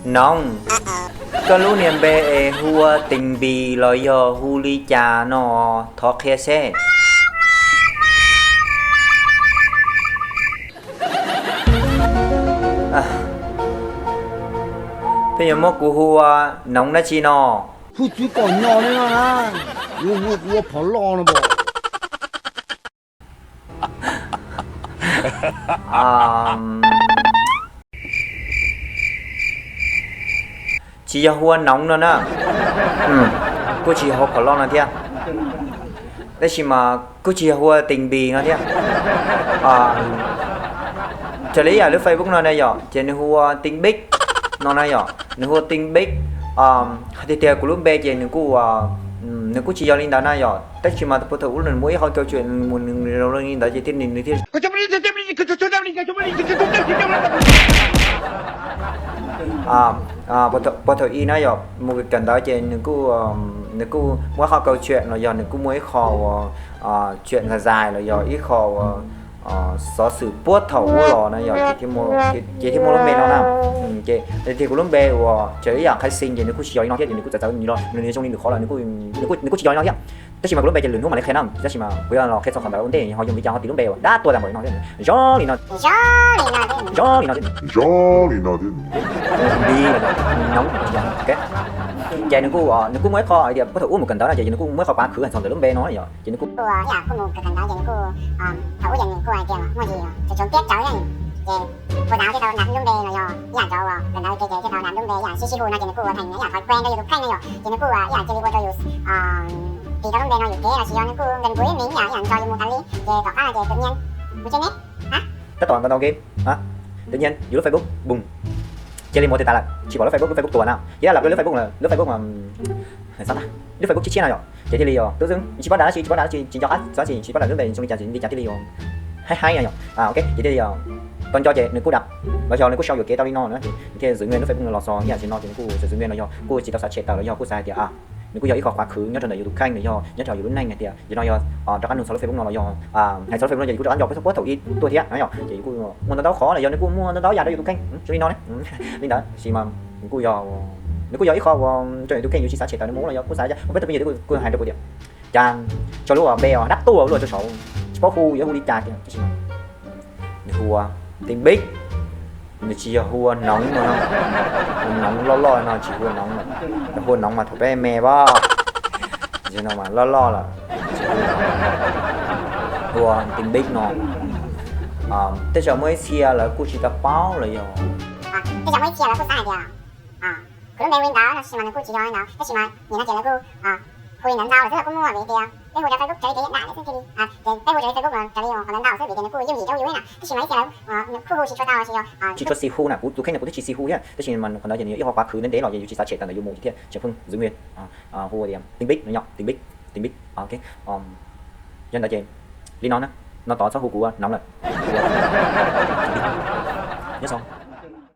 Noov, koj lub niag npe es hu ua Tees Npis los yog hu li cas no? Thov qhia seb. Peb yuav muab kuv hu ua Noov dab tsi no? Hu txwv kom nyos li no na, yuav hu kuv ua Phom Loj no as. Tsis yog hu ua Noov no na. Kuj tsis yog hu ua Phom Loj no thiab. Tab sis mas kuj tsis yog hu ua Tees Npis no thiab. Raws li ib yam lub Facebook no na yom, ces nws hu ua Tees Npis no na yom, nws hu ua Tees Npis. Hais tiag tiag kuv lub npe ces nws kuj, nws kuj tsis yog li ntawd na yom, tab sis mas puag thaum ub nws muaj ib qho kau tswm nws mus nws li ntawd ces thiaj nws thiaj puag thaum ub na yom, mus kawm ntawv ces nws kuj, nws kuj muaj ib qho kau tswm los yog nws kuj muaj ib qho uas tswm zais zais los yog ib qho uas xov xwm puag thaum ub los na yom, ces thiaj muaj lub npe no na. Ces tiag kuv lub npe uas tseem ib yam Qhai Xis ces nws kuj tsis yog li no thiab, ces nws kuj txawv txawv nws los nws zoo li nws qhov lawm, nws kuj nws kuj tsis yog li no thiab. Tab sis mas kuv lub npe ces lwm hnub mam li qhia na, tab sis mas kuv yuav los qhia txog qhov ntawd ua ntej ho yog vim li cas ho tiv lub npe uas dab tuag tas npaum li no thiab. Zoo li no thiab, zoo li no thiab, zoo li no thiab. Ces nws kuj, nws kuj muaj ib qho hais tias puag thaum ub mus kawm ntawv no ces nws kuj muaj ib qho pab khwv hais txog ntawm lub npe no yom, ces nws kuj, kuj mus kawm ntawv ces nws kuj, thaum ub ces nws kuj hais tias muaj tsis tsoom tiab tsawv ces puas tas thiaj tau nab lub npe los yog ib yam cov uas kawm ntawv ces thiaj tau nab lub npe ib yam sib sib hu no ces nws kuj ua theem ib yam thói quen rau yus tus kheej no yom, ces nws kuj ib yam cia li ua rau yus tis tau lub npe no yus kev los sis yog nws kuj nkees kuv ib me ib yam ib yam nrog yus mus tas li, ces tom qab no ces tự nhiên mus tseb neb. Tab tom ntau ntau ke, tự nhiên yus lub Facebook boom, cia li mus tiag tas lawm, tsis pom lub Facebook, lub Facebook tuag na, ces lam lub Facebook, lub Facebook, lub Facebook tshiab tshiab no yom, ces thiaj li yog tub xwb tsis pom dab tsi, tsis pom dab tsi, tsis nco qab txog dab tsi, tsis pom dab lub npe zoo li cas li cas thiaj li yog haib haib no yom, ok, ces thiaj li yog tau nco ces nws kuj dam los yog nws kuj sau yuam kev tau li no na, ces thiaj zwm nws lub Facebook no los txog ib yam tsis no ces nws kuj zwm nws los yog kuj tsis tau xav tshem tawm los yog kuj xav hais tias nws kuj yog ib qho khwv khwv nyob rau ntawm yus tus kheej los yog nyob rau yus lub neej hais tias yus no yog rov qab nug txog lub Facebook no los yog hais txog lub Facebook no ces yus kuj rov qab nco puag thaum ub tuaj thiab no yom, ces yus kuj muaj ntau ntau qhov los yog nws kuj muaj ntau ntau yam rau yus tus kheej zoo li no ne. Li ntawd tab sis mas nws kuj yog, nws kuj yog ib qho uas rau yus tus kheej yus tsis xav tshem tawm nws mus los yog kuj xav ua peb tug me nyuam kuj hais rau kuv tias cas tso lub npe dab tuag ua luaj rau saud, tsis paub hu yuav hu li cas tiag, tab sis nws hu ua Tees Npis, nws tsis yog hu ua Noov no, hu Noov loj loj no tsis hu ua Noov lawm, hu ua Noov mas thaum peb me pab, no mas loj loj lawm, hu ua Tees Npis no. Tej zaum muaj ib txhia lawv kuj tsis tau paub los yog, tej zaum muaj ib txhia lawv kuj xav hais tias kuv lub npe hu li ntawd no tab sis mas nws kuj tsis yog li ntawd, tab sis mas nim no ces lawv kuj hu li ntawd ntau lawm xwb, kuj muaj vim tias peb hu rau Facebook raws li kev yam dam xwb thiaj li, ces peb hu rau Facebook no raws li qhov ntawd ntau xwb vim tias nws kuj yooj yim rau yus na, tab sis mas ib txhia lawv kuj hu tsis tshua tau los sis yog tsis tshua xis hu na, kuv tus kheej no kuv twb tsis xis hu thiab, tab sis mas qhov ntawd ces nws yog ib qho khwv ntev ntev los ces yus tsis xav tshem tawm ntawm yus mus thiaj tseem pheej zwm nws hu ua tias Tees Npis no yom, Tees Npis, Tees Npis, ok. Yog ntawd ces li no na, no tod txhob hu kuv ua Noov lawm, hu ua Tees Npis, nyob zoo.